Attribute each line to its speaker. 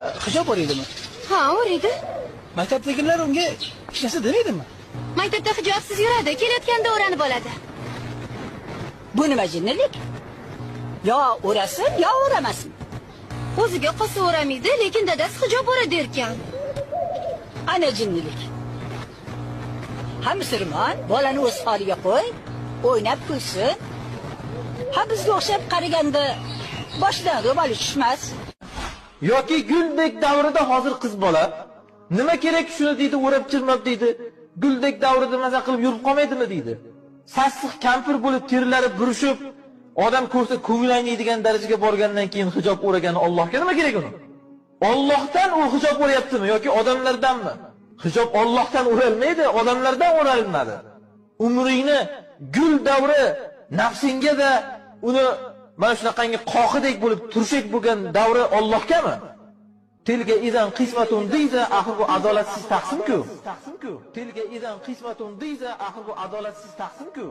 Speaker 1: Hijob o'raydimi?
Speaker 2: Ha, o'raydi.
Speaker 1: Maktabdagilar unga hech narsa demaydimi?
Speaker 2: Maktabda hijobsiz yuradi, kelayotganda o'ranib oladi.
Speaker 3: Bu nima jinnilik? Yo o'rasin, yo o'ramasin.
Speaker 2: O'ziga qolsa o'ramaydi, lekin dadasi hijob o'ra derkan.
Speaker 3: Ana jinnilik. Ha musulmon, bolani o'z holiga qo'y, o'ynab kulsin. Ha bizga o'xshab qaraganda boshidan ro'moli tushmas.
Speaker 4: Yoki guldek davrida hozir qiz bola nima kerak shuni deydi, o'rab chirmab deydi. Guldek davrida maza qilib yurib qolmaydimi deydi. Sassiq kampir bo'lib terilari burishib, odam ko'rsa ko'ngli ayniydigan darajaga borgandan keyin hijob o'ragani Allohga nima kerak uni? Allohdan u hijob o'rayaptimi yoki odamlardanmi? Hijob Allohdan o'ralmaydi, odamlardan o'ralinadi. Umringni gul davri nafsingga da uni mana shunaqangi qoqidek bo'lib turshak bo'lgan davri Allohgami? Tilga izan qismatun diza, axir bu adolatsiz taqsim-ku. Tilga izan qismatun diza, axir bu adolatsiz taqsim-ku.